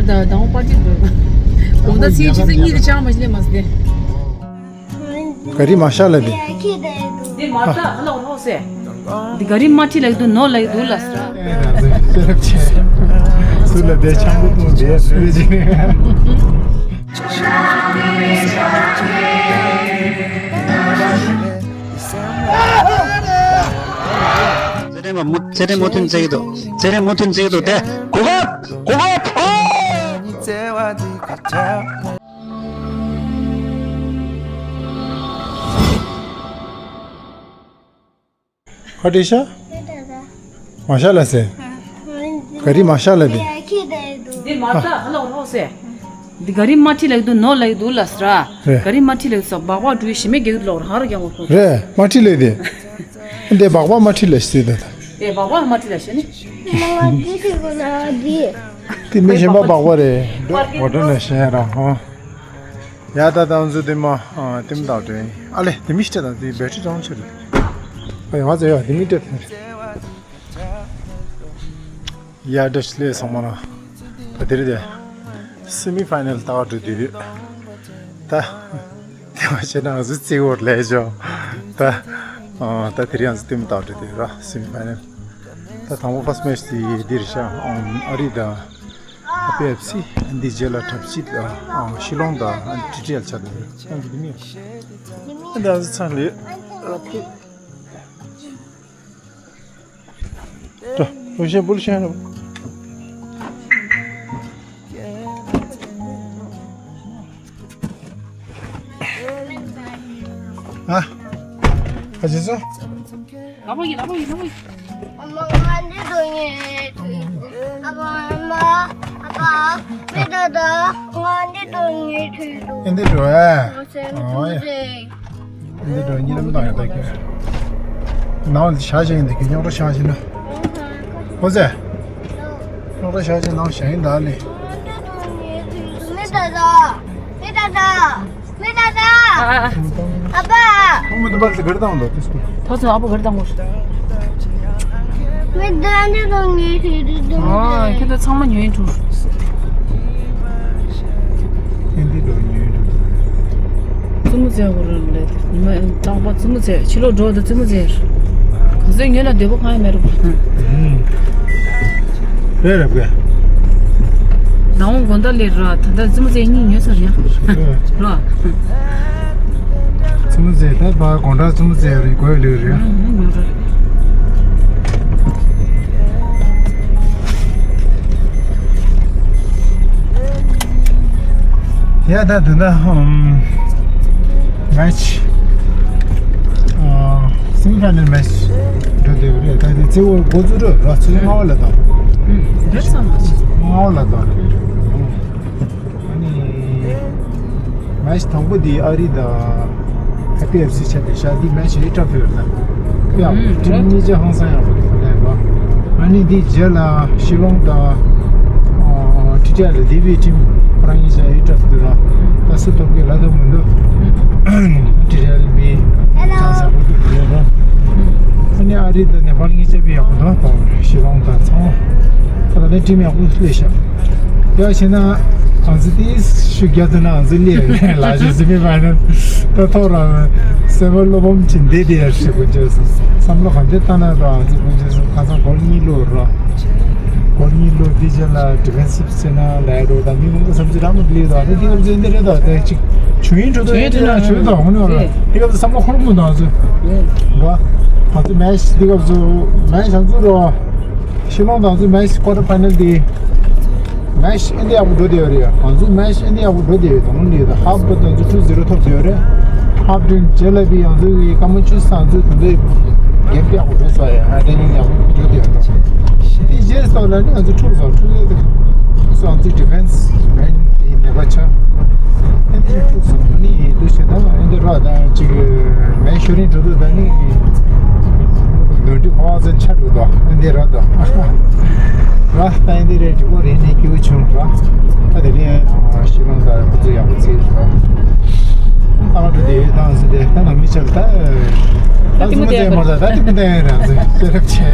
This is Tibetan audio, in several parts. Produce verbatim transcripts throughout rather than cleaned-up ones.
ད་དང་པ་ཅིག་འདུག་དགོང་དག་ཚེས་གཅིག་ཚེས་གཉིས་དེ་ཅང་མ་ཤི་ལེ་མ་ཟེར། ག་རི་མ་ཤ་ལ་དེ། འདི་མ་ཤ་ཧ་ལོ་ཧོ་སེ། འདི་ག་རི་མ་ཁྲི་ལ་ཡི་འདུག་ནོ་ལ་ཡི་འདུག་ལ་ཟེར། སུ་ལ་དེ་ཆང་བུ་ཐུང་དེ་སུ་ལ་ཅི་ནས། ཚེ་རིང་མ་མུ་ཚེ་རིང་མུ་མཐུད་བརྩེགས་འདུག་ཚེ་རིང་མུ་མཐུད་བརྩེགས་འདུག་དེ་གོ་སྐབས་གོ་སྐབས་ཨོ། ཁ་བྲིས་ཤག་མ་ཤ་ལ་ཟེར། ག་རི་མ་ཤ་ལ་དེ། འདི་མ་ཤ་ཧ་ལོ་ཧོ་སེ། འདི་ག་རི་མ་ཁྲི་ལ་ཡི་འདུག་ནོ་ལ་ཡི་འདུག་ལ་ཟེར། རེད། ག་རི་མ་ཁྲི་ལ་ཡི་སོ་སྦག་སྦག་འགྲུལ་ཞི་མེད་རྒྱག་ལོག་རང་ར་རྒྱང་བ་ཁོ། རེད། མ་ཁྲི་ལ་དེ། འདི་སྦག་སྦག་མ་ཁྲི་ལ་ཟེར་ད་ད། དེ་སྦག་སྦག་མ་ཁྲི་ལ་ཟེར་ནི། དེ་མི་གཞན་པ་སྦག་སྦག་རེད། འགྲོ་འགྲོ་ན་གཞན་རང་ཧོ། ཡ་ད་ད་འཛུ་དེ་མ་དེ་མ་ད་དེ་ཨ་ལེ་དེ་མི་ཤི་ད་དེ་བེ་ཊི་རི་གྲང་ཆེ་རེད། ཨ་ཡ་ང་ཚོ་ཡ་དེ་མི་ཏྲེ་ཡ་ད་ཤི་ལེ་སོང་མ་ན་ད་དེ་རེད་དེ་སེ་མི་ཕའི་ནལ་ད་འགྲོ་དེ་རེད་ད། དེ་མ་བྱས་ན་ང་ཚོ་རྩེ་བོར་ལས་ཆོག་ད། ད་དེ་རེད་ང་ཚོ་དེ་མ་ད་འགྲོ་དེ་རེད་ར་སེ་མི་ཕའི་ནལ། ད་དང་པོ་ཕ་སི་མེ་ཆི་དེ་འདིར་ཤ་ཨ་རི་ད། ཨ་པེ་ཨེཕ་སི། འདི་རྗེས་ལ་གྲབས་ཅིག་ཨ་ཤི་ལོང་དང་ཨ་ཊི་ཊི་ཨེལ་ཆ་དང་ཨ་འདི་མི་ཨ་འདི་ཚང་ལས་ཨ་ཕི་ཏོ་ལོ་ཤན་བུལ་ཤན་རོ། ཨ་ཨ་ཅེ་སོ། ལག་པ་གི་ལག་པ་གི་ལག་པ་གི། ཨ་མ་ང་འདི་དོན་ངེས་ཐུག་ཨ་ཕ་ཨ་མ་ཨ་ཕ་མི་ད་ད་ང་འདི་དོན་ངེས་ཐུག་འདུག་ཨེ་འདི་འགྲོ་ཨེ། ང་སེམས་ཨོ་ཡ། ཐུག་ཟེར། འདི་འགྲོ་གཉིད་ལམ་བཏང་ཡོད་ད་ཁྱོད། ནང་ལ་ཞག་བཞག་ཡིན་ད་ཁྱོད་རྙོག་དྲ་ཞག་བཞག་ན། ཨོ་ཟེ། རྙོག་དྲ་ཞག་བཞག་ནང་ཞག་ཡིན་ད་ལེ། མི་ད་ད། མི་ད་ད། མི་ད་ད། ཨ་ཨ་ཨ། ཨ་ཕ། ཁོང་མི་འདུག་པ་ལ་གར་བཏང་འདུག་དེ་སྐུ། ཕ་ཚོ་ཨ་ཕ་གར་བཏང་དགོས། མི་ད་འདི་དང་ངའི་ཁྱེད་དུ་དུ་མི་ཨ་ད། ཁྱེད་ཚོ་ཚང་མ་ཉོས་འགྲོ། ཁྱེད་འདི་དང་ཉོས་འགྲོ། བཙུན་མོ་བཙལ་དགོས་རེད་ལས་ཉི་མ་རྟག་པར་བཙུན་མོ་བཙལ་ཕྱི་ལོགས་འགྲོ་དུས་བཙུན་མོ་བཙལ། ག་ཚོད་ཉོས་ན་འདོད་པ་གང་ཡང་མེད་རུང་། རེད་རེད་པས། ནང་དགོང་དག་ལས་ར་ད་ལྟ་བཙུན་མོ་བཙལ་གཉིས་ཉོས་ཚར་ཡ། ར། བཙུན་མོ་བཙལ་ད་ཕར་དགོང་དག་བཙུན་མོ་བཙལ་རེད་དགོས་ལོས་རེད། ཉོས་ར། ཡ་ད་དུ་ད་ཧམ། མེ་ཆི། ཨ་སེ་མི་ཕའི་ནལ་མེ་ཆི་འགྲོ་བསྡད་ཡོད་རེད། ད་དེ་གཙོ་བོ་འགོ་འཛུགས་འགྲོ་ར་ཚོད་ལྔ་པ་ལ་དང་། ཨུམ། འདིར་ཚང་མ་ཆི། ལྔ་པ་ལ་དང་། ཨ་ནི་མེ་ཆི་དང་པོ་དེ་ཨ་རི་དང་ཨ་པེ་ཨེཕ་སི་ཆ་དེ་ཤ་དེ་མེ་ཆི་ཨི་ཊབ་ཡོད་ན་ཡག་པོ་ཊིམ་གཉིས་ཆ་ཧང་སང་ཡག་པོ་དེ་ལས་པ། ཨ་ནི་དེ་རྗེས་ལ་ཤི་ལོང་དང་ཊི་ཊི་ཨེལ་དེ་བའི་ཊིམ་ཁོ་རང་གཉིས་ཆ་ཨི་ཊབ་དེ་ར་ད་སུ་ཐོབ་ཀྱི་ལ་ཐོབ་མི་འདུག་ཊི་ཊི་ཨེལ་བའི་ཆང་ས་པོ་དེ་རེད་ར། ཨ་ནི་ཨ་རི་དང་ནེ་པཱལ་གཉིས་ཆ་བའི་ཡག་པོ་དང་ད་ཤི་ལོང་དང་ཚང་མ་ད་ལྟ་ནས་ཊིམ་ཡག་པོ་སླེབས་ཤག་ཡ་བྱས་ན་ང་ཚོ་དེ་ཤུ་རྒྱ་ཐུ་ན་ང་ཚོ་སླེབས་ལ་ཞེས་སི་མི་མ་ནི་ད་ཐོག་རང་སེམས་པ་བློ་ཕམ་གྱི་འདི་དེ་ཡར་ཞིག་དགོས་བྱས་སོང་། བསམ་བློ་གང་ཐད་བཏང་ན་རང་ཚོ་དགོས་བྱས་སོང་། ཁ་སང་སྒོར་གཉིས་ལོ་ར་སྒོར་གཉིས་ལོ་དེ་རྗེས་ལ་ཌི་ཕེན་སིབ་ཟེར་ན་ལས་རོགས་དང་མི་མང་པོ་བསམ་ཚུལ་རག་མ་འདུག་ལས་དང་ད་དེ་སྐབས་ཚོད་འདི་རེད་དང་ད་ཅིག་བྱུང་ཡིན་འགྲོ་དོ་ཡིན་དེ་ན་བྱུང་དང་ཧོ་ནི་བ་ལ་དེ་སྐབས་ཚོད་བསམ་བློ་འཁོར་མོ་དང་ཚོད་ར་ང་ཚོ་མེ་ཤི་དེ་སྐབས་ཚོད་མེ་ཤི་ང་ཚོ་ར། ཤི་ལོང་དང་ཚོ་མེ་ཤི་ཀོ་ཊར་ཕའི་ནལ་དེ། མེ་ཤི་ཨེ་འདི་ཡག་པོ་འགྲོ་བསྡད་ཡོད་རེད། ང་ཚོ་མེ་ཤི་ཨེ་འདི་ཡག་པོ་འགྲོ་བསྡད་ཡོད། དང་ལི་དང་ཧབ་པ་དང་ཚོ་ཊུ་ཛི་རོ་ཐོབ་བསྡད་ཡོད་རེད། ཧབ་ཌིན་རྗེས་ལ་བི་ང་ཚོ་གི་སྐར་མ་བཅུ་ས་ང་ཚོ་དེ་འདྲའི་གེམ་ཡག་པོ་འགྲོ་སོང་ཡ། ཧ་ཌི་ནིང་ཡག་པོ་འགྲོ་བསྡད་ཡོད། དེ་རྗེས་སོགས་ལ་ནི་ང་ཚོ་ཊུ་ཛི་ཊུ་ཛི་སོགས་ང་ཚོ་ཌི་ཕེན་སི་མེན་དེ་ནད་པ་ཆགས། ཨེ་འདི་ཊུ་ཛི་ནི་དུ་ཞེ་ད་ཨེ་འདི་ར་ད་ཅིག་མེ་ཤི་རིང་འགྲོ་དུས་ད་ནི། ནོར་འཁྲུལ་ཧ་ཙམ་ཆགས་འགྲོ་དོ་ཨེ་འདི་ར་དོ། ར་ད་ཨེ་འདི་རེད་འགྲིག་པོ་རེད་ནས་སྐྱིད་པོ་བྱུང་ར། ད་དེ་ནས་ཤི་ལོང་ད་ཁོ་ཚོ་ཡག་པོ་བརྩིས་ར། ཨ་འགྲོ་དེ་ཡོད་དང་ཟེར་ཏེ་ད་ནང་མི་ཆགས་ད། ད་ལྟད་མོ་བལྟས་མ་རེད། ད་ལྟད་མོ་བལྟས་ཡོད་རང་ཚོ་ཤེས་རབ་ཆེ།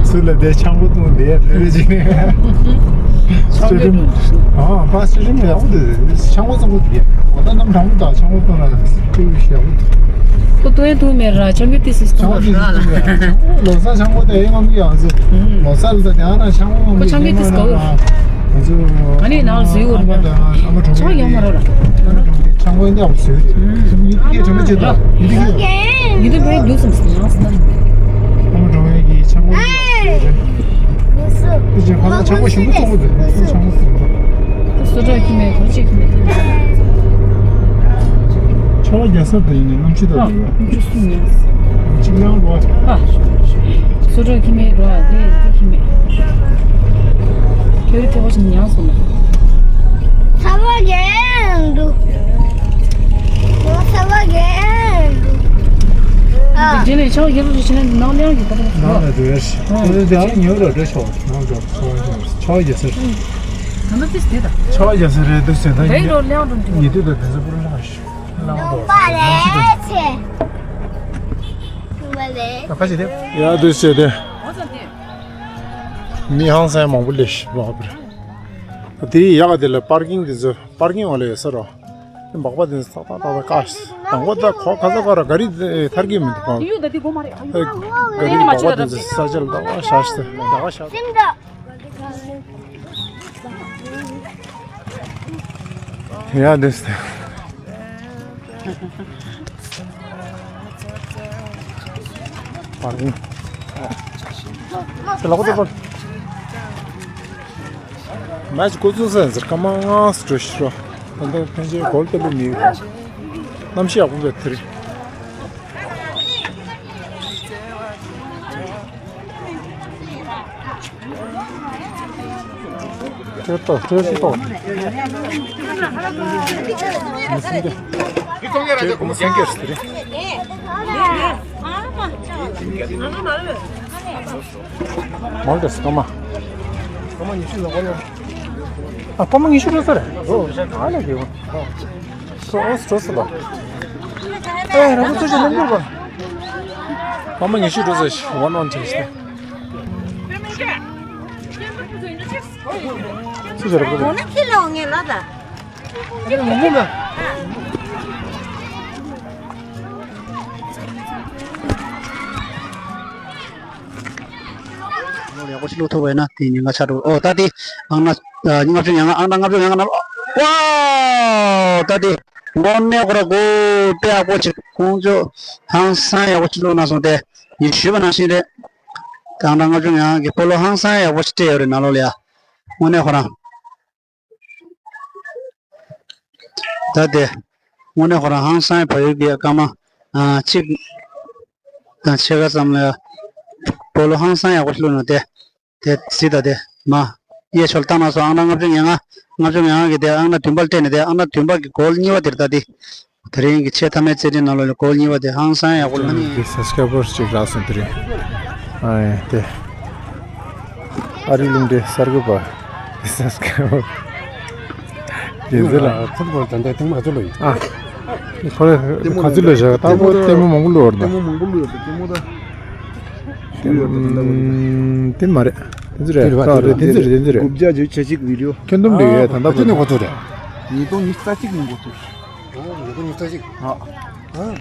སུ་ལ་དེ་ཆང་བོ་བཏུང་དེ་ལོས་ཅིག་ཆང་བོ་ཨ་པ་སི་ཊི་རིམ་ཡག་པོ་འདུག་ཆང་བོ་བཙོང་གི་འདུག་ད་ནམ་གྲང་མོ་དང་ཆང་བོ་བཏུང་ན་ཏི་ཡག་པོ་འདུག་ཁོ་བཏུང་ཡང་བཏུང་མེད་ར། ཆང་བོ་ཏི་སི་བཏུང་ར། ལོ་གསར་ཆང་བོ་དེ་ཡང་ངམ་ཡང་ཟེར། ལོ་གསར་ལ་ད་ཡང་ན་ཆང་བོ་ངམ་ཁོ་ཆང་བོ་ཏི་སི་གོ་ང་ཚོ་ཨ་ནི་ནང་ལ་བཟོས་ཡོད་རེད། ཆང་ཡོད་མ་རེད་ར། ཆང་བོ་ཡང་བཟོས་ཡོད་རེད། ཡིན་དེ་གྲོང་ཁྱེར་ཆེ་ད། ཡིན་དེ་གི། ཡིན་དེ་བས་ལུགས་སམ་སི་ནང་སི་ནང་། ཨ་མ་གྲོང་ཡིན་གྱི་ཆང་བོ་ཡིན་ཟེར། དེ་ཅན་ཁ་ལག་ཆང་བོ་ཞིམ་པོ་བཙོང་གི་འདུག་ཆང་བོ་བཙོང་གི། སོ་ཏྲ་ཁྱི་མེད་གོ་ཅིག་ཁྱི་མེད། ཆ་བ་རྒྱ་སར་དུ་ཡིན་ནས་གནམ་གཤིས་དག་འདུག་ཅུ་གསུམ་ཡིན། གཅིག་ཡང་འགྲོ་བ། སོ་ཏྲ་ཁྱི་མེད་འགྲོ་བ་དེ་དེ་ཁྱི་མེད། ཁྱོད་ཐེ་བ་ཞིག་ཉང་སོང་ན། ཚ་བ་རྒྱ་ཡང་འདུག་ཚ་བ་རྒྱ་ཡང་འདུག་ཨ། དེ་ལས་ཆ་བ་རྒྱ་ལོ་ཞིག་ནང་ལ་ཡང་གི་ད་ནང་ལ་འགྲོ་ཡ་ཞིག་དེ་ལས་དེ་ཨ་ཉོ་ར་འགྲོ་ཆོག་ནང་འགྲོ་ཆོག་ཆོག་རྒྱ་སར། ད་ནི་ཏིས་དེ་ད། ཆོག་རྒྱ་སར་རེད་འདུག་ཟེར་ད་རེད་ཉེ་རོ་ལེང་འགྲོ་འདུག་ཉེ་དུས་ད་དེ་ཚོ་པུ་ར་ལ་ཞིག་ལང་འགྲོ་ལུང་པ་རེད་ཆེ། ལུང་པ་རེད། ད་ཁ་ཅིག་དེ། ཡ་འདུག་ཟེར་དེ། མི་ཧང་སང་མང་པོ་ལས་ཞིག་ལོག་པ་རེད། དེ་ཡག་དེ་ལ་པར་ཀིང་དེ་ཚོ་པར་ཀིང་འོག་ལ་ཡོད་ས་རོ། སྦག་པ་དེ་ཚོ་ཏག་ཏག་ཏག་ཏག་ཀ་ཞིག་དང་པོ་ད་ཁོ་ཁ་ས་ཁ་ར་ག་རི་ཐར་གི་མི་འདུག་ག་ཡུ་ད་དེ་གོ་མ་རེད། ག་རི་སྦག་པ་དེ་ཚོ་ས་ཆ་ལ་ཏག་ཏག་བཞག་ཞིག་ཏག་ཏག་བཞག་ཡ་འདུག་སྟེ། མ་ཅི་ཀོ་ཚུ་སན་ཟེར་ཀ་མ་ང་སི་ཏྲོ་ཤི་རོ། ད་ལྟ་ཕན་ཆད་གོལ་ཏེ་ལུ་མི་ཡོད། གནམ་གཤིས་ཡག་པོ་བས་དེ་རེད། ཁྲེར་ཏོ་ཁྲེར་ཏོ། མི་སེང་གེ་ཁྲེར་མི་སེང་གེ་ཟེར། མོལ་ཏེ་སི་ཀ་མ། ཀ་མ་ཉི་ཤུ་ལ་གོ་ལ། ཨ་ཀ་མ་ཉི་ཤུ་འགྲོ་ས་རེད། ཨ་ལ་དེ་བ། སོ་ཨོ་སོ་སོ་ལ། ཨེ་རང་ཚོ་ཚོ་ལེན་དགོས་པ། ཀ་མ་ཉི་ཤུ་འགྲོ་ས་ཞིག་ཝན་ཝན་ཆེ་ཞིག་སུ་ཟེར་རོ། འོ་ན་ཁྱི་ལ་འོང་ངེ་ལ་ད། ཁྱི་ལ་ངོ་མ། ལོ་ཡག་པོ་ཞིག་བླུག་ཐུབ་པ་ཡིན་ན་དེ་ཉིན་ང་ཆ་འགྲོ། ཨོ་ད་དེ་ཨང་ན་ལྔ་བཅུ་ང་ལྔ། ཨང་ན་ལྔ་བཅུ་ང་ལྔ་ན། ཝའོ། ད་དེ་དངོས་གནས་ཁོ་ར་གོ་དཔེ་ཡག་པོ་ཅིག་ཁོང་ཚོ་ཧང་སང་ཡག་པོ་ཞིག་བླུག་གནང་སོང་སྟེ། ཡིན་ཞུས་པ་ནང་བཞིན་རེད། ད་ཨང་ན་ལྔ་བཅུ་ང་ལྔ་གི་སྤོ་ལོ་ཧང་སང་ཡག་པོ་ཞིག་སྤྲད་ཡོད་རེད་ནང་ལོགས་ལ་ཡ། དངོས་གནས་ཁོ་རང་། ད་དེ། དངོས་གནས་ཁོ་རང་ཧང་སང་བལ་ཡུལ་གྱི་སྐར་མ། ཨ། གཅིག་དང་ཕྱེད་ཀ་ཙམ་ལ་སྤོ་ལོ་ཧང་སང་ཡག་པོ་བླུགས་ནས་དེ། དེ་གཟིགས་ད་དེ། མ། གཡས་ཕྱོགས་ལ་བཏང་ན་སོང་། ཨང་ན་ལྔ་བཅུ་ང་ལྔ། ལྔ་བཅུ་ང་ལྔ་གི་དེ་ཨང་ན་བདུན་པ་ལ་སྤྲད་ནས་དེ་ཨང་ན་བདུན་པ་གི་གོལ་གཉིས་པ་དེ་རེད་ད་དེ། དེ་རིང་གི་ཆེས་མཐའ་མའི་རྩེད་འགྲན་ནང་ལོགས་ལ་གོལ་གཉིས་པ་དེ་ཧང་སང་ཡག་པོ་ལ་མ་ནི། དེ་སབ་སི་ཀ་རའི་བར་ཅིག་རག་སོང་དེ་རིང་། ཨ་ཡེ་དེ། ཨ་རིའི་རླུང་འཕྲིན་གསར་འགོད་པ། དེ་སབ་སི་ཀ་རའི་བར། རྒྱལ་མཚན་ལགས། ཁོ་ཚོ་ད་ལྟ་ཐེངས་མ་ག་ཚོད་ལོས་ཡིན། ཨ། ཁོ་རེ་ག་ཚོད་ལོས་བཞག་ད་ལྟ་ལྟད་མོ་མང་པོ་བླུགས་ཡོད་རེད་ད། ལྟད་མོ་མང་པོ་བླུགས་ཡོད་རེད་ལྟད་མོ་ད། དེ་མ་རེད། དེ་ཚོ་རེད། དེ་རེད། དེ་ཚོ་རེད། དེ་ཚོ་རེད། དགུ་བརྒྱ་བརྒྱད་ཅུ་གྱ་གཅིག་བི་ཌི་ཡོ། ཁྱོན་བསྡོམས་རེད་ཡོད་ད་ལྟ་བར་དུ། ཉིས་སྟོང་ཉི་ཤུ་རྩ་གཅིག་ནས་འགོ་ཚུགས། ཨོ་ཉིས་སྟོང་ཉི་ཤུ་རྩ་གཅིག་ཨ། ཨ།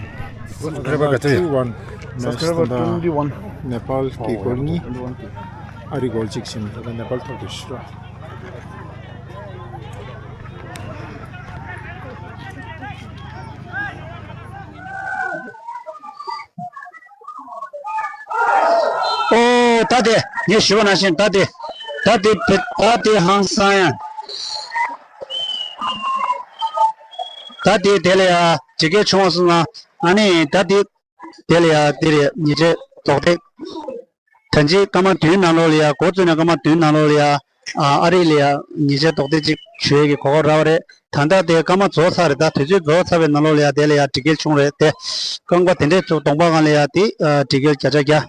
སབ་སི་ཀ་རའི་བར་ག་ཚོད་ཡོད། སབ་སི་ཀ་རའི་བར་ཊུ་ཝེན་ཊི་ཝན། ནེ་པཱལ་གྱི་གོལ་གཉིས། ཨ་རིའི་གོལ་གཅིག་བྱས་ནས་ད་ལྟ་ནེ་པཱལ་ཐོབ་འདུག་ཞུ་རོགས། ཨོ་ད་དེ་ངས་ཞུས་པ་ནང་བཞིན་ད་དེ། ད་དེ་བེ་ད་དེ་ཧང་སང་ཡང་། ད་དེ་དེ་ལ་ཡ་ཇི་སྐད་བྱུང་བ་སོང་ན་ཨ་ནི་ད་དེ། དེ་ལ་ཡ་དེ་རེད་ཉེ་ཆར་རྡོག་ཐེག་ད་ཅི་སྐར་མ་བདུན་ནང་ལོགས་ལ་ཡ་འགོ་བཙུགས་ནས་སྐར་མ་བདུན་ནང་ལོགས་ལ་ཡ། ཨ་ཨ་རི་ལ་ཡ་ཉེ་ཆར་རྡོག་ཐེག་ཅིག་བྱོས་ཀྱི་གོ་སྐབས་རག་པ་རེད། ད་ལྟ་དེ་སྐར་མ་རྫོགས་ཚར་རེད། ད་དུས་ཚོད་རྫོགས་ཚར་བའི་ནང་ལོགས་ལ་ཡ་དེ་ལ་ཡ་འགྲིག་གལ་བྱུང་རེད་དེ། རྐང་པ་དེ་འདྲས་ཚུར་གདོང་པ་སྒང་ལ་ཡ་དེ་འགྲིག་གལ་བརྒྱ་ཆ་བརྒྱ།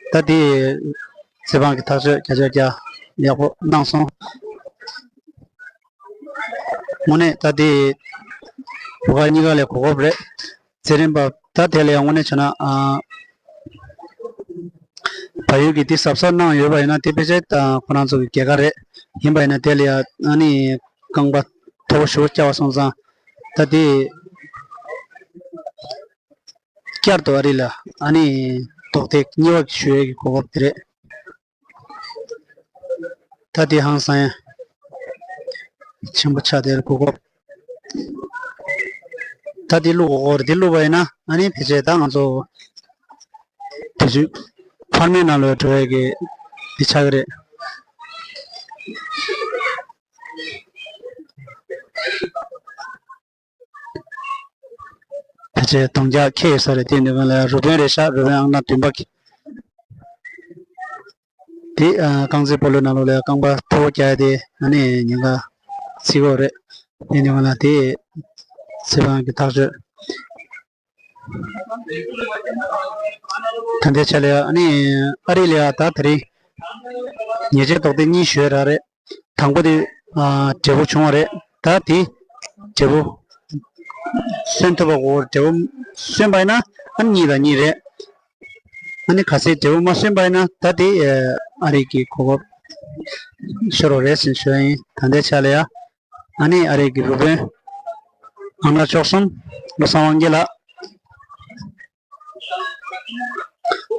ད་དེ་ཚེ་དབང་གི་ཐག་གཅོད་བརྒྱ་ཆ་བརྒྱ་ཡག་པོ་གནང་སོང་། དངོས་གནས་ད་དེ་ བུ་ག་གཉིས་ཀ་ལ་གོ་སྐབས་རེད། རྩེད་རིམ་པ་ད་དེ་ལ་ཡང་དངོས་གནས་བྱས་ན་ཨ། བལ་ཡུལ་གྱི་དེ་གཟབ་གཟབ་གནང་ཡོད་པ་ཡིན་ན་དེ་ཕལ་ཆེར་ད་ཁོ་རང་ཚོ་གི་རྒྱལ་ཁ་རེད། ཡིན་པ་ཡིན་ན་དེ་ལ་ཡང་ཨ་ནི་རྐང་པ་མཐོ་པོ་ཞེ་པོ་བཀྱགས་པ་སོང་ཙང་ད་དེ། བསྐྱར་དུ་ཨ་རི་ལ་ཨ་ནི་རྡོག་རྡེག་གཉིས་པ་ཞུ་ཡས་ཀྱི་གོ་སྐབས་དེ་རེད། ད་དེ་ཧང་སང་ཡ་ཆེན་པོ་ཆགས་དེར་གོ་སྐབས། ད་དེ་བླུག་གོ་སྐབས་རེད། དེ་བླུག་པ་ཡིན་ན་ཨ་ནི་ཕལ་ཆེར་ད་ང་ཚོ་དུས་ཚོད་འཕར་མའི་ནང་ལ་འགྲོ་ཡས་ཀྱི་དེ་ཆགས་ཀྱི་རེད། ཕལ་ཆེར་དོང་རྒྱག་ཁེལ་ས་རེད། དེ་འདི་ག་ལ་རུ་དཔོན་རེད་ཤག་རུ་དཔོན་ཨང་རྟགས་བདུན་པ་གི། དེ་ཨ་རྐང་རྩེད་སྤོ་ལོའི་ནང་ལོགས་ལ་རྐང་པ་མཐོ་པོ་བཀྱག་ཡ་དེ་ཨ་ནི་ཉེན་ཁ་ཚིག་གོ་རེད། དེ་འདི་ག་ལ་དེ་ཚེ་དབང་གི་ཐག་གཅོད། ད་ལྟའི་ཆ་ལ་ཨ་ནི་ཨ་རི་ལ་ད་དེ་རིང་ཉེས་ཆད་རྡོག་རྡེག་གཉིས་ཞུས་ར་རེད། དང་པོ་དེ་ཨ་འབྲས་བུ་བྱུང་བ་རེད། ད་དེ་འབྲས་བུ་སོན་ཐུབ་པ་གོ་འབྲས་བུ་སོན་པ་ཡིན་ན་ཨ་ནི་གཉིས་དང་གཉིས་རེད། ཨ་ནི་གལ་སྲིད་འབྲས་བུ་མ་སོན་པ་ཡིན་ན་ད་དེ་ཨ་རི་གི་གོ་སྐབས་ཤོར་བ་རེད་ཟེར་ཞུ་ཡ་ཡིན། ད་ལྟའི་ཆ་ལ་ཡ། ཨ་ནི་ཨ་རི་གི་རུ་དཔོན་ཨང་རྟགས་བཅུ་གསུམ་བློ་བཟང་དབང་རྒྱལ་ལགས།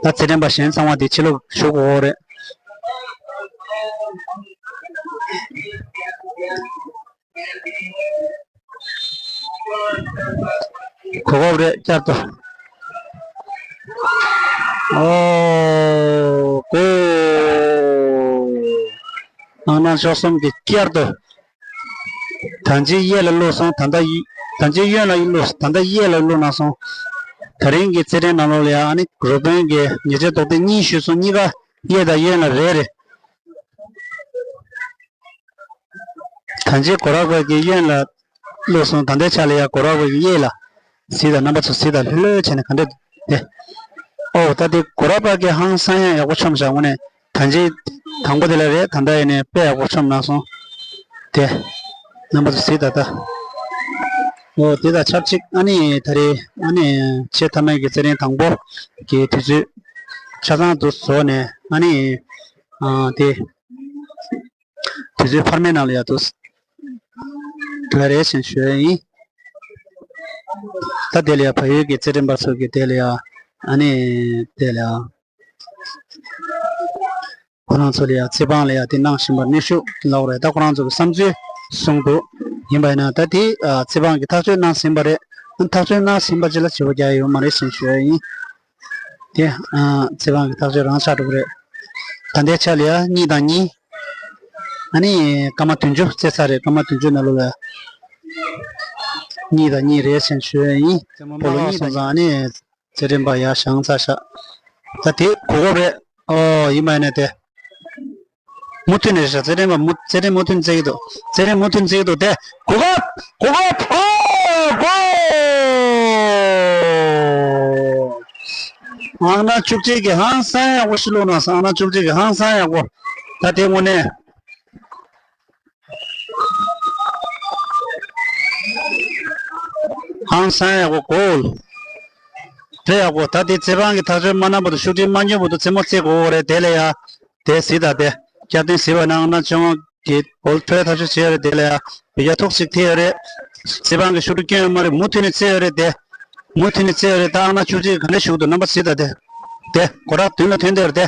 ད་རྩེད་འགྲན་པ་གཞན་ཚང་མ་དེ་ཕྱི་ལོགས་ཞུགས་དགོས་རེད། གོ་སྐབས་རེད་བསྐྱར་དུ། ཨོ་ཀོ། ཨང་རྟགས་བཅུ་གསུམ་གྱིས་བསྐྱར་དུ། ད་ཅི་གཡས་ལ་བླུགས་སོང་། ད་ལྟ་གཡོ་ད་ཅི་གཡོན་ལ་བླུགས། ད་ལྟ་གཡས་ལ་བླུགས་གནང་སོང་། ད་རིང་གི་རྩེད་འགྲན་ནང་ལོགས་ལ་ཡང་ཨ་ནི་རུ་དཔོན་གྱིས་ཉེས་ཆད་རྡོག་རྡེག་གཉིས་ཞུས་སོང་། གཉིས་ཀ་གཡས་དང་གཡོན་ལ་རེད་རེད། ད་ཅི་གོ་རག་པ་གི་གཡོན་ལ་བླུགས་སོང་། ད་ལྟའི་ཆ་ལ་ཡ་གོ་རག་པ་གི་གཡས་ལ། གཟིགས་དང་རྣམ་པ་ཚོ་གཟིགས་དང་། ལྷོད་ལྷོད་བྱས་ནས་ག་འདྲ་དེ། ཨོ་ད་དེ་གོ་རག་པ་གི་ཧང་སང་ཡ་ཡག་པོ་ཆོམས་བཞག་དངོས་གནས། ད་ཅི་དང་པོ་དེ་ལ་རེད། ད་ལྟ་ཡིན་ནས་དཔེ་ཡག་པོ་ཆོམས་གནང་སོང་། དེ་རྣམ་པ་ཚོ་གཟིགས་དང་ད། ཨོ་དེ་དང་ཆབས་ཅིག་ཨ་ནི་ད་རེས་ཨ་ནི་ཆེས་མཐའ་མའི་གི་རྩེད་རིམ་དང་པོ་གི་དུས་ཚོད་ཆ་ཚང་དུ་བཟོས་ནས་ཨ་ནི་ཨ་དེ། དུས་ཚོད་འཕར་མའི་ནང་ལ་ཡ་དུ་འགྲོ་ཡ་རེད་ཟེར་ཞུ་ཡ་ཡིན། ད་དེ་ལ་ཡ་བལ་ཡུལ་གྱི་རྩེད་འགྲན་པ་ཚོ་གི་དེ་ལ་ཡ་ཨ་ནི་དེ་ལ་ཡ་ཁོ་རང་ཚོ་ལ་ཡ་ཚེ་དབང་ལ་ཡ་དེ་གནང་བཞིན་པར་ནུས་ཤུགས་ལབ་རེད། ད་ཁོ་རང་ཚོ་གི་བསམ་ཚུལ་གསུངས་འདུག་ཡིན་པ་ཡིན་ན་ད་དེ་ཚེ་དབང་གི་ཐག་གཅོད་གནང་ཟིན་པ་རེད། ཐག་གཅོད་གནང་ཟིན་པ་ཅིག་ལ་བྱེད་པོ་རྒྱག་ཡོད་མ་རེད་ཟེར་ཞུ་ཡ་ཡིན། དེ་ཨ་ཚེ་དབང་གི་ཐག་གཅོད་རང་ཆགས་འགྲོ་གི་རེད། ད་ལྟའི་ཆ་ལ་ཡ་གཉིས་དང་གཉིས། ཨ་ནི་སྐར་མ་བདུན་ཅུ་རྩེ་ཚར་རེད། སྐར་མ་བདུན་ཅུ་ནང་ལོགས་ལ་གཉིས་དང་གཉིས་རེད་ཟེར་ཞུ་ཡ་ཡིན། རྩེད་མོ་སྤོ་ལོ་མ་གཉིས་སོང་ཙང་ཨ་ནི་རྩེད་འགྲན་པ་ཡར་བཞེངས་ཚར་ཤག་ད་དེ་གོ་སྐབས་རེད། ཨོ་ཡིན་པ་ཡིན་ན་དེ། མུ་མཐུད་ནས་རེད་ཤག་རྩེད་འགྲན་པ་མུ་རྩེད་འགྲན་མུ་མཐུད་ནས་རྩེ་གི་འདུག་རྩེད་འགྲན་མུ་མཐུད་ནས་རྩེ་གི་འདུག་དེ་གོ་སྐབས། གོ་སྐབས། ཨོ་ཀོལ། ཨང་རྟགས་བཅུ་གཅིག་གི་ཧང་སང་ཡག་པོ་ཞིག་བླུགས་གནང་སོང་། ཨང་རྟགས་བཅུ་གཅིག་གི་ཧང་སང་ཡག་པོ། ད་དེ་དངོས་གནས་ཧང་སང་ཡག་པོ་གོལ། དཔེ་ཡག་པོ། ད་དེ་རྩེད་འཕགས་ཀྱི་ཐག་གཅོད་མ་གནང་བར་དུ་ཤུགས་སྒྲིལ་མ་སྐྱོན་བར་དུ་རྩེད་མོ་རྩེ་དགོས་རེད། དེ་ལ་ཡ། དེ་གཟིགས་དང་དེ། བསྐྱར་ལྡན་གཟིགས་པ་ན་ཨང་རྟགས་བཅོ་ལྔ་གི་གོལ་འཕྲོད་ཐག་གཅོད་བྱས་རེད། དེ་ལ་ཡ་བི་ཡ་ཐུག་ཅིག་ཐེ་ཡོད་རེད། རྩེད་འཕགས་ཀྱི་ཤུགས་སྒྲིལ་སྐྱོན་ཡོད་མ་རེད། མུ་མཐུད་ནས་རྩེ་ཡོད་རེད་དེ། མུ་མཐུད་ནས་རྩེ་ཡོད་རེད། ད་ཨང་རྟགས་བཅུ་གཅིག་ག་འདྲ་ཞུགས་འདུག་རྣམ་པ་གཟིགས་དང་དེ། དེ་གོ་རག་མདུན་ལ་ཐོན་བསྡད་རེད་དེ།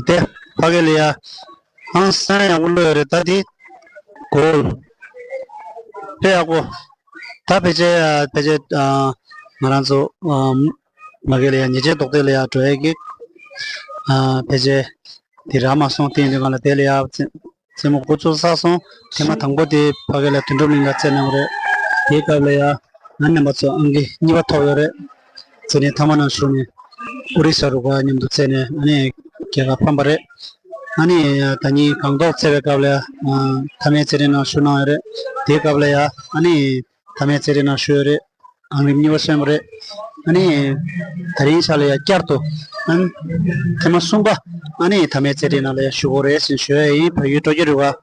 དེ་ཕ་གི་ལ་ཡ། ཧང་སང་ཡག་པོ་བླུགས་ཡོད་རེད། ད་དེ་གོལ། དཔེ་ཡག་པོ། ད་ཕལ་ཆེར་ཕལ་ཆེར་ང་རང་ཚོ་མ་གི་ལ་ཡ་ཉེས་ཆད་རྡོག་རྡེག་ལ་ཡ་འགྲོ་ཡ་གི། ཕལ་ཆེར་དེ་རག་མ་སོང་། དེ་ཡིན་དུས་གང་ལ་དེ་ལ་ཡ་རྩེད་མོ་འགོ་བཙུགས་ཚར་སོང་། ཐེངས་མ་དང་པོ་དེ་ཕ་གི་ལ་དོན་གྲུབ་གླིང་ལ་རྩེད་གནང་བ་རེད། དེའི་སྐབས་ལ་ཡ་ང་རྣམ་པ་ཚོ་ཨང་ཀི་གཉིས་པ་ཐོབ་ཡོད་རེད། རྩེད་ནས་ཐ་མ་ནང་ཞུགས་ནས་ཨོ་རི་ས་རུ་ཁ་མཉམ་དུ་རྩེད་ནས་ཨ་ནི་རྒྱལ་ཁ་ཕམ་པ་རེད། ཨ་ནི་ད་ཉིན་སྒང་ཏོག་རྩེ་བའི་སྐབས་ལ་མཐའ་མའི་རྩེད་རེས་ནང་ཞུགས་གནང་ཡོད་རེད། དེའི་སྐབས་ལ་ཡ་ཨ་ནི་མཐའ་མའི་རྩེད་རེས་ནང་ཞུགས་ཡོད་རེད། ཨང་རིམ་གཉིས་པ་སོན་པ་རེད། ཨ་ནི་ད་རིང་ཆ་ལ་ཡ་བསྐྱར་དུ་ཨ་ནི་ཐེངས་མ་གསུམ་པ་ཨ་ནི་མཐའ་མའི་རྩེད་རེས་ནང་ལ་ཡ་ཞུགས་དགོས་རེད་ཟེར་ཞུ་ཡ་ཡིན། བལ་ཡུལ་སྤྲོ་སྐྱིད་རུ་ཁག་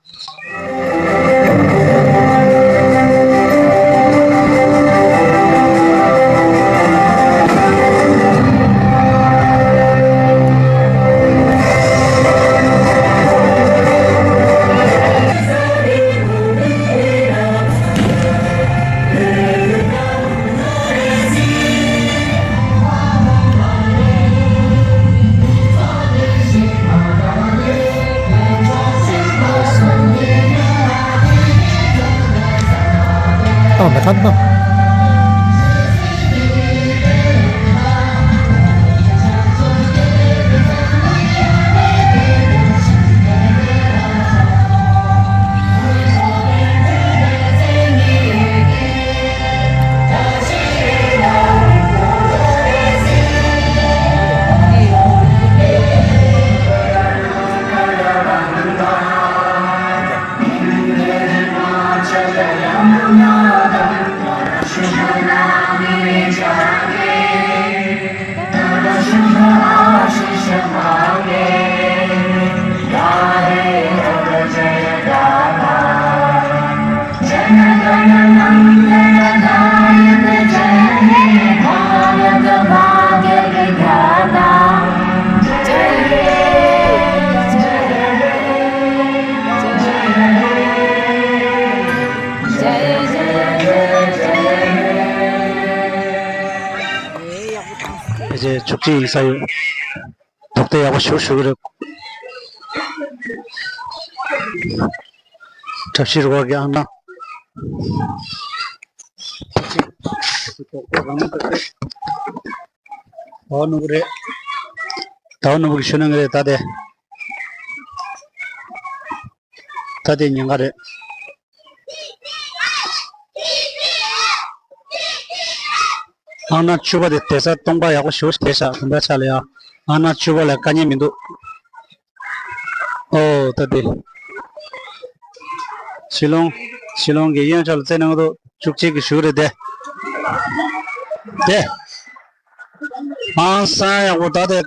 ཕལ་ཆེར་བཅུ་གཅིག་ཡིན་ས་ཡོད། རྡོག་རྡེག་ཡག་པོ་ཞེ་པོ་ཞུ་གི་རེད། གྲྭ་བཞི་རུ་བ་གི་ཨང་གྲངས། ཟླ་བ་ནོར་བུ་རེད། ཟླ་བ་ནོར་བུ་གི་ཞུ་གནང་གི་རེད། ད་དེ། ད་དེ་ཉེན་ཁ་རེད། ཨང་གྲངས་བཅུ་པ་དེ་བསྡད་ས་སྟོང་པ་ཡག་པོ་ཞེ་པོ་ཞིག་བསྡད་ཤག་དམ་པ་ཆ་ལ་ཡ། ཨང་གྲངས་བཅུ་པ་ལ་དཀའ་ངལ་མི་འདུག་ཨོ་ད་དེ། ཤི་ལོང་། ཤི་ལོང་གི་གཡོན་ཕྱོགས་ལ་རྩེ་གནང་འདུག་བཅུ་གཅིག་གི་ཞུ་རེད་དེ། དེ། ཧང་སང་ཡག་པོ། ད་དེ་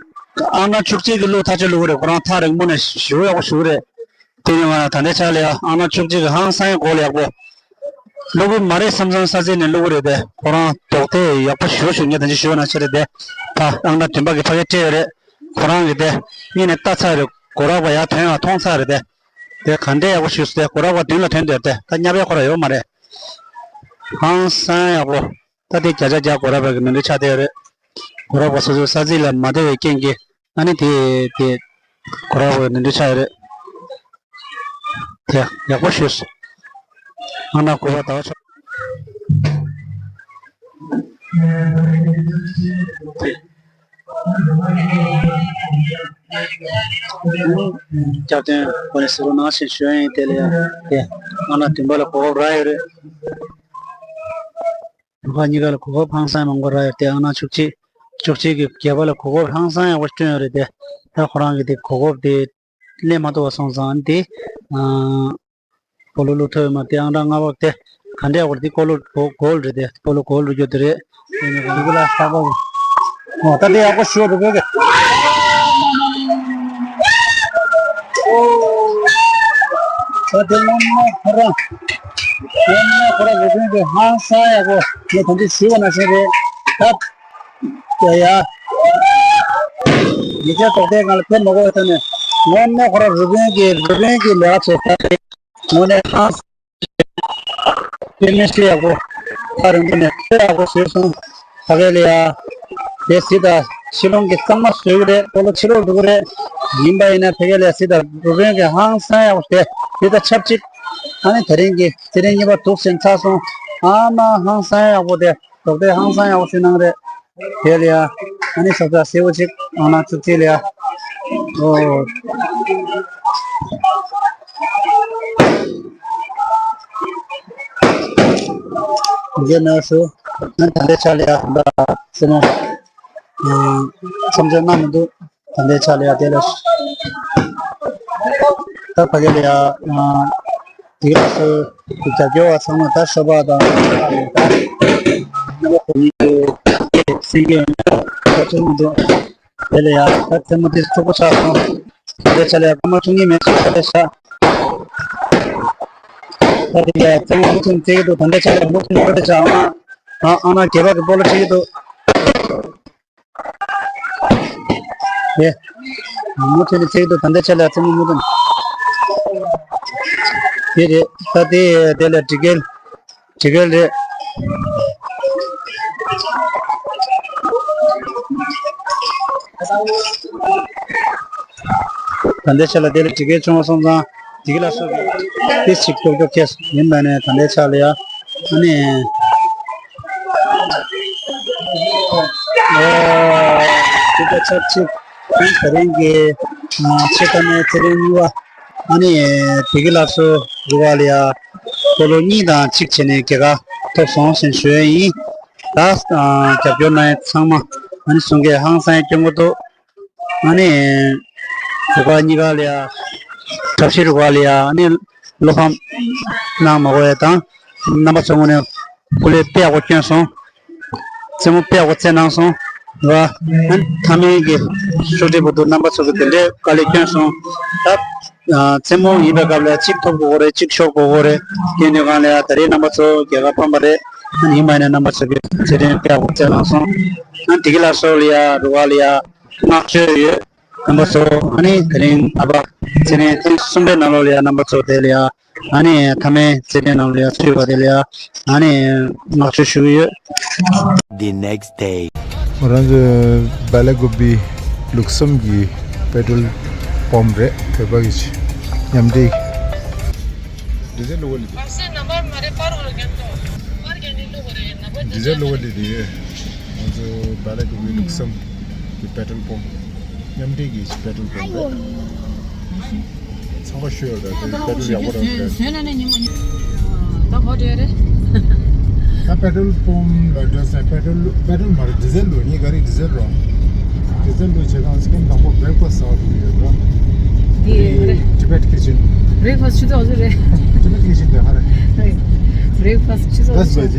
ཨང་གྲངས་བཅུ་གཅིག་གི་གླུ་ཐག་ཆོད་བླུག་གི་རེད། ཁོ་རང་ཐག་རིང་པོ་ནས་ཞུ་ཡག་པོ་ཞུ་གི་རེད། དེ་ནས་ང་ད་ལྟའི་ཆ་ལ་ཡ་ཨང་གྲངས་བཅུ་གཅིག་གི་ཧང་སང་ཡག་གོ་ལ་ཡག་པོ། བླུག་གི་མ་རེད་བསམ་བསམ་ས་ཚིགས་ནས་བླུག་གི་རེད་དེ། ཁོ་རང་རྡོག་རྡེག་ཡག་པོ་ཞུ་ཞུ་ངས་ད་ཅི་ཞུ་ན་ཆེ་རེད་དེ། ད་ཨང་གྲངས་བདུན་པ་གི་ཕ་གི་སྤྲད་ཡོད་རེད། ཁོ་རང་གི་དེ་གཉིས་ནས་ལྟ་ཚར་རེད། གོ་ར་བ་ཡ་དོན་ཡང་མཐོང་ཚར་རེད་དེ། དེ་ག་འདྲས་ཡག་པོ་ཞུས་སོང་དེ། གོ་ར་བ་མདུན་ལ་ཐོན་དེ་རེད་དེ། ད་བརྙས་པའི་ཁོ་ར་ཡོད་མ་རེད། ཧང་སང་ཡག་པོ། ད་དེ་བརྒྱ་ཆ་བརྒྱ་གོ་ར་བ་གི་མི་འདུག་ཆ་དེ་རེད། གོ་ར་བ་སོ་སོའི་ས་ཚིགས་ལ་མ་བདེ་བའི་རྐྱེན་གྱིས། ཨ་ནི་དེ་དེ་གོ་ར་བ་གི་མི་འདུག་ཆ་ཡོད་རེད། དེ་ཡག་པོ་ཞུས་སོང་། ཨ་ན་གོ་བ་ད་བ་ཆོག་སྐྱབས་སྟོན་གོ་ནས་ཟེར་རོ་ནང་བཞིན་ཞུ་ཡ་ཡིན། དེ་ལ་ཡང་དེ་ཨང་གྲངས་བདུན་པ་ལ་གོ་སྐབས་རག་ཡོད་རེད། འབྲུག་ཁ་གཉིས་ཀ་ལ་གོ་སྐབས་ཧང་སང་མང་པོ་རག་ཡོད་དེ། ཨང་གྲངས་བཅུ་གཅིག་བཅུ་གཅིག་གི་བརྒྱད་པ་ལ་གོ་སྐབས་ཧང་སང་ཡག་པོ་བསྐྲུན་ཡོད་རེད་དེ། ད་ཁོ་རང་གི་དེ་གོ་སྐབས་དེ་ལེན་མ་ཐུབ་པ་སོང་ཙང་དེ། སྤོ་ལོ་བླུག་ཐུབ་ཡོད་མ་རེད། དེ་ཨང་གྲངས་ལྔ་པ་དེ་ག་འདྲས་བར་དེ་སྤོ་ལོ་གོ་གོལ་རེད་དེ། སྤོ་ལོ་གོལ་རུ་གྱུར་དེ་རེད། དེ་ནི་རིག་ལ་ལྟ་བ། ཨོ་ད་དེ་ཡག་པོ་ཞུ་རུ་དགོས་གི། ད་དེ་སྔོན་མ་ཁོ་རང་། སྔོན་མ་ཁོ་རང་རུ་དཔོན་གྱི་ཧང་སང་ཡག་པོ་ངས་ད་འདི་ཞུས་པ་ནང་བཞིན་རེད། ད། ཡ་ཡ། ཉེ་ཆར་རྡོག་རྡེག་སྒང་ལ་ཕེབས་མ་དགོས་ཐོན་ནས། སྔོན་མ་ཁོ་རང་རུ་དཔོན་གྱི་རུ་དཔོན་གྱི་ལས་ཀ་བྱེད་ས་རེད། དངོས་གནས་ཧང་སང་། དཔེ་མི་སྲིད་ཡག་པོ། ཐག་རིང་པོ་ནས་དཔེ་ཡག་པོ་བཟོས་སོང་། ཕ་གི་ལ་ཡ། དེ་གཟིགས་དང་། ཤི་ལོང་གི་གཙང་མ་བཟོས་ཀྱི་རེད། སྤོ་ལོ་ཕྱི་ལོགས་འགྲོ་གི་རེད། ཡིན་པ་ཡིན་ན་ཕ་གི་ལ་ཡ་གཟིགས་དང་། རུ་དཔོན་གྱི་ཧང་སང་ཡག་པོ་དེ་དེ་དང་ཆབས་ཅིག་ཨ་ནི་དེ་རིང་གི་དེ་རིང་གཉིས་པ་འདུག་ཟིན་ཚར་སོང་། ཨ་མ་ཧང་སང་ཡག་པོ་དེ། རྡོག་རྡེག་ཧང་སང་ཡག་པོ་ཞུ་གནང་རེད། དེ་ལ་ཡ། ཨ་ནི་ས་ཆ་སེར་པོ་ཅིག་ཨང་གྲངས་བཅུ་གཅིག་ལ་ཡ། ཨོ། རྗེས་མའི་ཤོ། ཨ་ནི་ད་ལྟའི་ཆ་ལ་ཡ་ད་སེ་མོ། ཨ། མཚམས་འཇོག་གནང་མི་འདུག་ད་ལྟའི་ཆ་ལ་ཡ་དེ་ལ། ད་ཕ་གི་ལ་ཡ། ཨ། དེ་ལ་སོ། རྒྱབ་སྐྱོར་བ་ཚང་མ་ད་ཤོ་པ་དང་ད་ནང་པ་གོ་མི་འདུག་སེང་གེ་ད་ཚོད་མི་འདུག་དེ་ལ་ཡ་ད་རྩེད་མོ་དེ་ཕྱུག་པོ་ཆགས་སོང་། ད་ལྟའི་ཆ་ལ་ཡ་སྐར་མ་བཅུ་གཉིས་མེད་ཚོད་ད་ལྟའི་ཆ། ད་དེ་ལ་ཡ་རྩེད་མོ་མུ་མཐུད་རྩེ་གི་འདུག་ད་ལྟའི་ཆ་ལ་མུ་མཐུད་ད་ལྟའི་ཆ་ཨ་མ། ཨ་ཨ་མ་རྒྱལ་བ་གི་སྤོ་ལོ་ཁྲིད་ཀྱི་འདུག་དེ། མུ་མཐུད་ནས་བརྩེགས་འདུག་ད་ལྟའི་ཆ་ལ་རྩེད་མོ་མུ་མཐུད། དེ་རེད། ད་དེ་དེ་ལ་དྲི་གེལ། དྲི་གེལ་རེད། ད་ལྟའི་ཆ་ལ་དེ་ལ་དྲི་གེལ་བྱུང་བ་སོང་ཙང་དེ་གི་ལ་སོགས་ཀྱི་ཏིས་ཅིག་ཀྱོག་ཀྱོག་ཁེལ་ཡིན་པ་ནས། ད་ལྟའི་ཆ་ལ་ཡ་ཨ་ནི། ཨོ། དེ་ལྟར་ཆབས་ཅིག་ད་རིང་གི་ཆེས་མཐའ་མའི་ཚེ་རིང་གཉིས་པ། ཨ་ནི་བདེ་སྐྱིད་ལགས་སུ་རུ་བ་ལ་ཡ། སྤོ་ལོ་གཉིས་དང་གཅིག་བྱས་ནས་རྒྱལ་ཁ་ཐོབ་སོང་ཞེས་ཞུ་ཡས་ཡིན། ད་རྒྱབ་སྐྱོར་གནང་ཡས་ཚང་མ་ཨ་ནི་གསུང་སྐད་ཧང་སང་སྐྱོན་པོ་འདུག་ཨ་ནི། རུ་ཁག་གཉིས་ཀ་ལ་ཡ། གྲྭ་བཞི་རུ་ཁག་ལ་ཡ་ཨ་ནི། བློ་ཕམ་གནང་མ་དགོས་ཡ་དང་། རྣམ་པ་ཚོ་ངོས་ནས་སྐུ་ལས་དཔེ་ཡག་པོ་བསྐྱོན་སོང་། རྩེད་མོ་དཔེ་ཡག་པོ་རྩེད་གནང་སོང་། ར། ཨ་ནི་མཐའ་མའི་གི་ཤོག་དྲིལ་བར་དུ་རྣམ་པ་ཚོ་གི་དེ་འདྲའི་དཀའ་ལས་བསྐྱོན་སོང་། ད། རྩེད་མོ་ཡིན་པའི་སྐབས་ལ་གཅིག་ཐོབ་དགོས་ཀྱི་རེད། གཅིག་ཤོར་དགོས་ཀྱི་རེད། དེ་འདྲའི་སྒང་ལ་ཡ་ད་རེས་རྣམ་པ་ཚོ་རྒྱལ་ཁ་ཕམ་པ་རེད། ཨ་ནི་ཡིན་པ་ཡིན་ན་རྣམ་པ་ཚོ་གི་རྩེད་འགྲན་དཔེ་ཡག་པོ་རྩེད་གནང་སོང་། ཨ་ནི་བདེ་སྐྱིད་ལགས་སོ་ལ་ཡ་རུ་ཁག་ལ་ཡ། བསྔགས་བརྗོད་ཡོད། རྣམ་པ་ཚོ་ཨ་ནི་དེ་རིང་ཨ་ཕ་རྩེད་འགྲན་ཐེངས་གསུམ་པའི་ནང་ལོགས་ལ་ཡ་རྣམ་པ་ཚོ་དེ་ལ་ཡ་ཨ་ནི་མཐའ་མའི་རྩེད་འགྲན་ནང་ལ་ཡ་ཚུད་པ་དེ་ལ་ཡ་ཨ་ནི་བསྔགས་བརྗོད་ཞུ་གི་ཡོད། The next day. ང་རང་ཚོ་བལ་ལེ་གོ་བི་ལུགས་བསམ་གྱི་པེ་ཊོལ་པམ་རེད། བོད་པ་གི་མཉམ་འབྲེལ། ཌི་ཟེལ་ལོ་གོ་ལི་དེ། ཌི་ཟེལ་ལོ་གོ་ལི་དེ། ང་ཚོ་བལ་ལེ་གོ་བི་ལུགས་བསམ་གྱི་པེ་ཊོལ་པམ། མཉམ་འབྲེལ་གྱི་པེ་ཊོལ་པམ་རེད། ཚང་མ་ཤོད་ཡོད་རེད། པེ་ཊོལ་ཡག་པོ་རེད། ད་ག་འདྲ་རེད། ད་པེ་ཊོལ་པམ་ལ་འགྲོ་ས། པེ་ཊོལ་པེ་ཊོལ་མ་རེད། ཌི་ཟེལ་ལོ། ངས་ག་རེ་ཌི་ཟེལ་རོ། ཌི་ཟེལ་ལོ་བྱེད་སྟངས་སི་ཀེམ་དང་པོ་བྷེ་རེག་ཕ་སི་ཟ་བ་འགྲོ་གི་ཡོད་རོ། དེ་རེད། ཊི་བེཊ་ཁི་ཆན། བྷེ་རེག་ཕ་སི་ཆུ་ཚོད་ཨོ་ཚོད་རེད། ཊི་བེཊ་ཁི་ཆན་དེ་ཧ་རེད། བྷེ་རེག་ཕ་སི་ཆུ་ཚོད་ཨོ་ཚོད།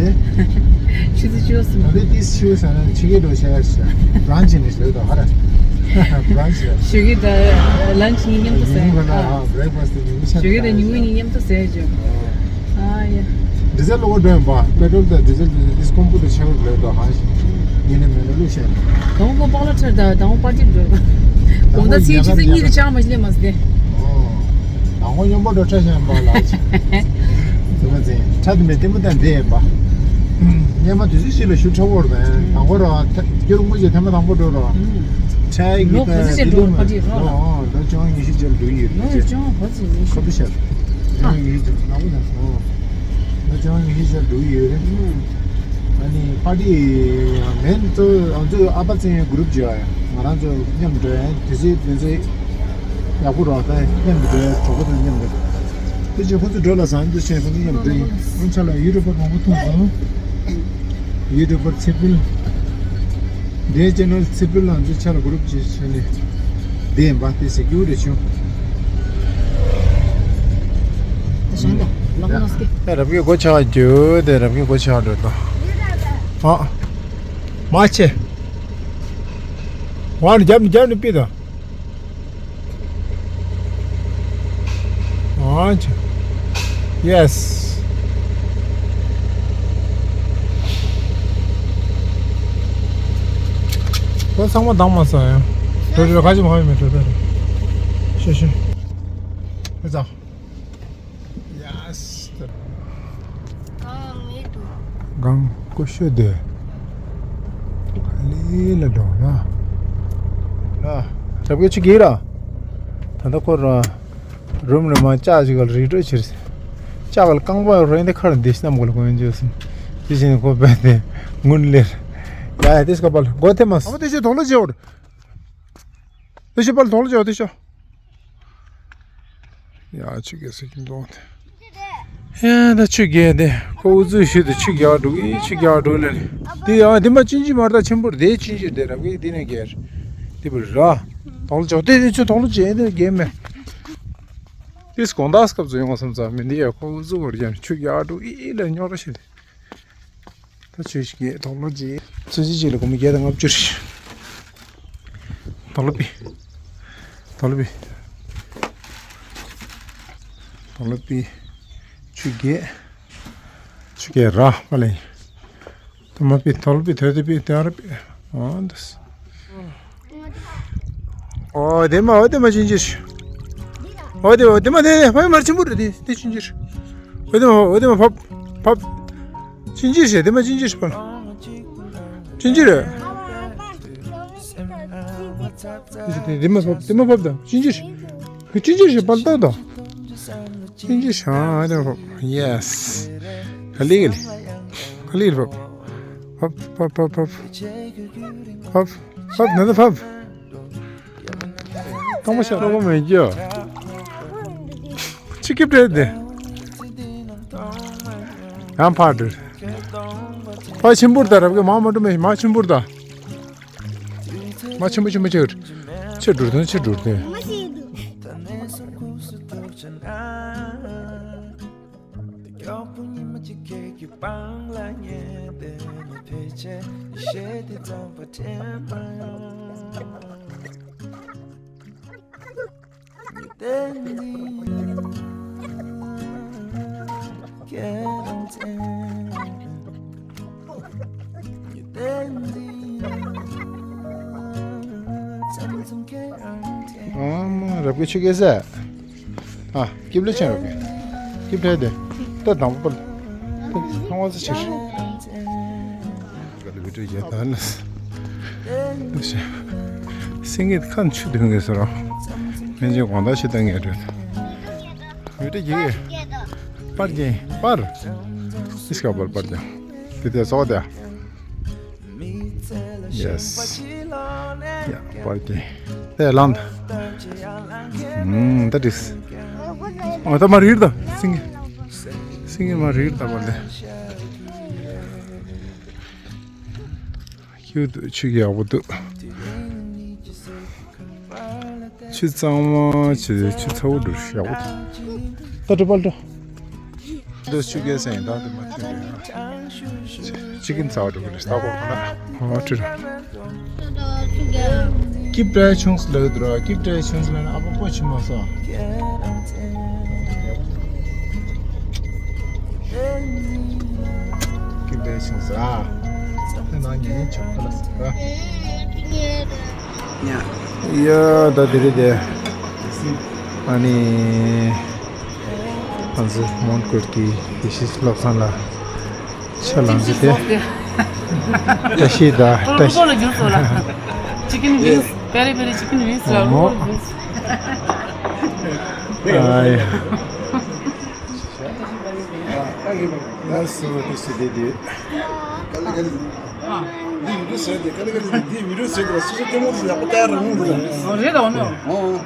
ཆུ་ཚོད་བཅུ་ཟིན། ད་དེ་ཏིས་ཆུ་ཟ་ན་ཕྱི་རྒྱལ་འགྲོ་བྱ་ཡ་ཤ། བྷི་རན་ཆི་ནས་ལོས་དང་ཧ་ར། བྷི་རན་ཆི་ལ། ཞོགས་ཀས་དང་ལན་ཆི་གཉིས་མཉམ་དུ་ཟས། ཉིན་གུང་ལ་ཨ། བྷི་རེག་ཕ་སི་ཉིན་གུང་ཆ། ཞོགས་ཀས་དང་ཉིན་གུང་གཉིས་མཉམ་དུ་ཟས་བྱུང་། ཨ་ཡ། ཌི་ཟེལ་ལོ་གོ་འགྲོ་ཡིན་པ། པེ་ཊོལ་དང་ཌི་ཟེལ་དེ་ཏིས་ཀོང་པོ་དང་ཆེ་བར་ལོས་དང་ཧ་ཤི། ཉིན་ནས་མེད་ན་ལུགས་ཤ། དང་པོ་པག་ལ་ཁྲ་དང་དང་པོ་པར་ཊི་འགྲོ། དགོང་དག་ཚེས་གཅིག་ཚེས་གཉིས་ཀྱི་ཅང་མ་ལས་མ་ཟད། ཨོ། དང་པོ་སྙོམས་པོ་འགྲོ་ཁྲ་ཤ་ཡིན་པ་ལ། ཟེར་བ་ཟེར། ཁྲ་དེ་མེད་ལྟད་མོ་ལྟ་འདི་ཡིན་པ། སྙེ་མ་དུས་ཚོད་ཞིག་ལ་ཞུ་ཁྲ་བོར་དང་དང་པོ་རོ། སྐྱུར་དངུལ་གྱི་ཐེངས་མ་དང་པོ་འགྲོ་རོ། ཁྲ་ཡིག་ལོ་ག་ཚོད་ཅིག་འགྲོ་བར་ཕར་ཅིག་རོ། ལོ་བཅོ་ལྔ་ཉི་ཤུ་ཅར་འགྲོ་གི་ཡོད། ལོ་བཅོ་ལྔ་ཕར་ཅིག་ཉི་ཤུ། ཁ་བུ་ཤར། བཅོ་ལྔ་ཉི་ཤུ་ཅར་ལ་བུ་དང་། ལོ་བཅོ་ལྔ་ཉི་ཤུ་ཅར་འགྲོ་གི་ཡོད་རེད། ཨ་ནི་པར་ཊི་མེན་ཚོ་ང་ཚོ་ཨ་ཕ་བཙན་གྱི་གུ་རུབ་ཅིག་ཡོད། ང་རང་ཚོ་མཉམ་འགྲོ་ཡ་དེ་ཚོའི་དེ་ཚོའི་ཡག་པོ་རོགས་ད་མཉམ་དུ་འགྲོ་ཡ་གྲོགས་པོ་དང་མཉམ་དུ། དེ་ཅིག་ཁོ་ཚོ་འགྲོ་ལ་བཟང་དུ་ཆེན་ཁོ་ཚོ་མཉམ་འགྲོ་ཡིན། ཨང་ཆ་ལ་ཡུ་ཊུབ་པར་མང་པོ་མཐོང་སོང་། ཡུ་ཊུབ་པར་ཚེ་འཕེལ། འདྲའི་ཅེ་ནལ་ཚེ་འཕེལ་ལ་ང་ཚོ་ཆ་ལ་གུ་རུབ་ཅིག་བྱས་ནས་བསྡད་ཡིན་པ་དེ་ཟེར་རྒྱུ་རེད་བྱུང་། ད་ཞང་ད་ལག་ནོ་སྐེ། ད་རབ་ཀྱི་སྒོ་ཆགས་རྒྱུ་དེ་རབ་ཀྱི་སྒོ་ཆགས་འགྲོ་དང་། ཨ། མ་ཆེ། ཝང་རྒྱབ་ནས་རྒྱབ་ནས་པི་དང་། ཨ་ཆ། ཡེས། ཁོ་ཚང་མ་དྭངས་མ་ས་ཡང་། འགྲོ་འགྲོ་ཁ་ཅིག་མ་ཁ་ཅིག་མེད་འགྲོ་ད། ཤེ་ཤེ། ཁོ་ཚང་། ཡེས། གང་མེད་དུ། གང་ཀུ་ཤུ་དེ། ལི་ལ་འགྲོ་ལ། ལ། རབ་གི་ཆུ་གི་ར། ད་ལྟ་ཁོ་ར། རུམ་ནས་མ་ལྕགས་ཅིག་ག་ལ་རིག་འགྲོ་ཕྱིར། ལྕགས་ག་ལ་རྐང་པ་རེ་འདི་ཁར་འདི་སྣམ་ག་ལ་གོན་རྒྱུ་སིན། དེ་བཞིན་ཁོ་བས་ཏེ་ངུན་ལེར། ཡ་ཡ་དེ་སྐ་པ་ལ་སྒོ་ཐེ་མ་སོང་། ཨ་མ་དེ་ཤོ་དོག་ལ་བྱེད་འོར། དེ་ཤོ་པ་ལ་དོག་ལ་བྱེད་འོར་དེ་ཤོ། ཡ་ཆུ་རྒྱས་སེ་ཁྱིམ་སྟོང་དེ། ཡ་ད་ཆུ་རྒྱས་དེ་ཁོ་འུ་ཚུགས་ཤུལ་དུ་ཆུ་རྒྱག་འགྲོ་གི་ཆུ་རྒྱག་འགྲོ་ལེ་ལེ། དེ་ཡང་དེ་མ་ཅིན་ཅི་མར་ད་ཆེན་པོར་དེ་ཅིན་ཅི་དེ་རབ་གི་དེ་ནས་རྒྱས། དེ་བུ་ར། དོག་ལ་ཅོག་དེ་དེ་ཆུ་དོག་ལ་ཅེ་དེ་རྒྱས་མེད། དེ་དགོང་དག་སྐབས་སུ་ཡོང་བ་བསམ་ཙང་མི་འདི་ཡ་ཁོ་འུ་ཚུགས་བར་ཀྱང་ཆུ་རྒྱག་འགྲོ་ཨི་ལ་རྙོག་ར་ཤི་དེ། ད་ཆོས་ཤིག་གིས་དོག་ལོ་རྗེས། ཚོད་ཅི་ཅིག་ལ་སྒོར་མོ་བརྒྱ་དང་ལྔ་བཅུ་རེད། དོག་ལོ་པི། དོག་ལོ་པི། དོག་ལོ་པི། ཆུ་རྒྱས། ཆུ་རྒྱས་ར་པ་ལེ། དོ་མ་པི་དོག་ལོ་པི་དོ་དེ་པི་དོ་ར་པི། ཨོ་འདུས། ཨོ་དེ་མ་ཨོ་དེ་མ་ཅིན་ཅི་རེད། ཨོ་དེ་ཨོ་དེ་མ་དེ་དེ་ཕ་མ་མར་ཆེན་པོ་རེད་དེ་དེ་ཅིན་ཅི་རེད། ཨོ་དེ་མ་ཨོ་དེ་མ་ཕབ་ཕབ། ཅིན་ཅི་རེད་དེ་མ་ཅིན་ཅི་རེད་ཕ། ཅིན་ཅི་རེད། དེ་དེ་མ་ཕབ་དེ་མ་ཕབ་དང་ཅིན་ཅི་རེད། ཁུ་ཅིན་ཅི་རེད་ཕལ་ཏོ་དང་། ཅིན་ཅི་རེད་ཨ་དེ་མ་ཕབ། ཡེས། ག་ལི་ག་ལི། ག་ལི་ཕབ། ཕབ་ཕབ་ཕབ་ཕབ། ཕབ་ཕབ་ནན་ཏན་ཕབ། རྐང་པ་ཤ་རྐང་པ་མེད་ཀྱི། ཅི་སྐྱིབས་བྲལ་དེ། ཡང་ཕར་འགྲོ། ཕར་ཆེན་པོར་ད་རབ་ཀྱི་མ་མ་འགྲོ་མེད་མ་ཆེན་པོར་ད། མ་ཆེན་པོ་ཆེན་པོ་ཆེ་གི། ཆེ་འགྲོ་དོན་ཆེ་འགྲོ་དོན། མ་ཤེས་འདུག། མགྱོགས་པོ་ཉི་མ་གཅིག་གི་བང་ལ་ཉལ་ཏེ་ནི་ཕལ་ཆེར་གཞས་དེ་རྩོམ་པ་དྲན་མ་ཡོང་། ཉི་ཟླ་འདི་ཁྱེད་རང་བཙལ། ཉི་ཟླ་འདི་མཚམས་མཚམས་ཁྱེད་རང་བཙལ། ཨ་མ་རབ་ཀྱི་ཆུ་སྐྱེས་ས། ཨ། སྐྱིབས་ལེ་ཆེན་རོགས་གི། སྐྱིབས་ལེ་དེ། ད་དང་པོ་པ་ལ། ད་ཧང་བ་ས་ཕྱིར། ག་ལ་བི་ཏྲ་ཡེ་ད་ན། ད་ཤེ། སེང་གེ་ཁ་ཆུ་དུང་གི་ཟེར་རོ། མན་ཇི་གོང་ད་ཤི་ད་ངེ་རེད། བི་ཏྲ་ཡེ། པར་གྱིན་པར། ཨིས་ཀ་པར་པར་གྱིན། དེ་དེ་སོག་དེ། Yes. ཡ་པར་གྱིན། དེ་ལང་ད། ཨུམ་ད་དྲིས། ཨ་ད་མ་རིར་ད། སིང་། སིང་མ་རིར་ད་པར་དེ། ཁྱེད་ཆུ་ཡག་པོ་འདུག། ཆུ་གཙང་མ་ཆུ་ཆུ་ཚ་བོ་འདུག་ཡག་པོ་འདུག། ད་འགྲོ་པར་འགྲོ། འདི་ཆུ་རྐྱལ་ཟེར་ཡིན་ད་འདི་མ་ཐོན་རེད། ཅི་ཀིན་ཚ་བོ་འགྲོ་གི་རེད་ད་གོ་ཁོ་ན། ཨོ་ཁྲི་ར། ཀི་པྲ་ཆུང་སི་ལ་ཡོད་ར། ཀི་པྲ་ཆུང་སི་ལ་ན་ཨ་པ་པོ་ཆི་མ་སོ། ཀི་པྲ་ཆུང་སི་ཨ། ཁྱེད་ན་ཉན་ཆོག་ག་ལ་སི་ར། ཡ་ད་དེ་རེད་དེ། ཨ་ནི། ང་ཚོ་མོན་གྷོ་གི་དེ་ཤི་སློབ་ཚན་ལ་ཆ་ལང་ཟི་དེ། བཀྲ་ཤིས་ད་བཀྲ་ཤིས། ལ་རྒྱུ་སོ་ལ། ཅི་ཀིན་ཝིངས། པེ་རི་པེ་རི་ཅི་ཀིན་ཝིངས་ལ་རོ་ཝིངས། ཨ་ཡ། ལ་སི་བ་དེ་སི་དེ་དེ། འདི་བི་ཌིའོ་བཟོས་ཏེ་ག་ལེ་ག་ལེ་འདི་བི་ཌིའོ་བཟོས་ཏེ་སོ་སོ་ལྟད་མོ་དེ་ཡག་པོ་ལྟ་ཡ་རང་མི་འདུག་ཨོ་རེད་འོ་ནོ། ཨོ།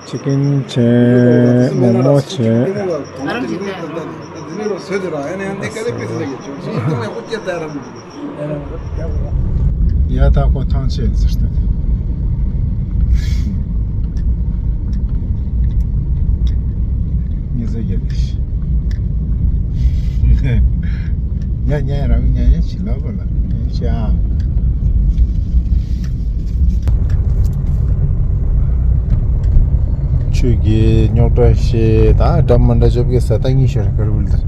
ཅི་ཀིན་བྱས། མོག་མོག་བྱས། ཨ་རམ་བྱས་ཏེ། འདི་ནི་རོ་བཟོས་ཏེ་ར་ཨ་ནི་ཨ་ནི་ག་ལེ་པི་ཙི་ལེ་གི་ཅོ་སོ་སོ་ལྟད་མོ་ཡག་པོ་སྐྱེ་ལྟ་ཡ་རང་མི་འདུག། ཡ་ད་ཁོ་ཐང་ཆད་ཟེར་ཏེ། ཉི་ཟེར་རྒྱབ་ཏེ། ཉ་ཉ་རང་ཉ་ཉ་ཕྱི་ལ་བ་ལ་ཉ་ཤ། ཆོས་ཀྱི་རྙོག་དྲ་ཞེས་དང་འདྲ་མི་འདྲ་ཅོབ་ཀྱི་ས་ད་གཉིས་ཤར་གར་བུལ་དར།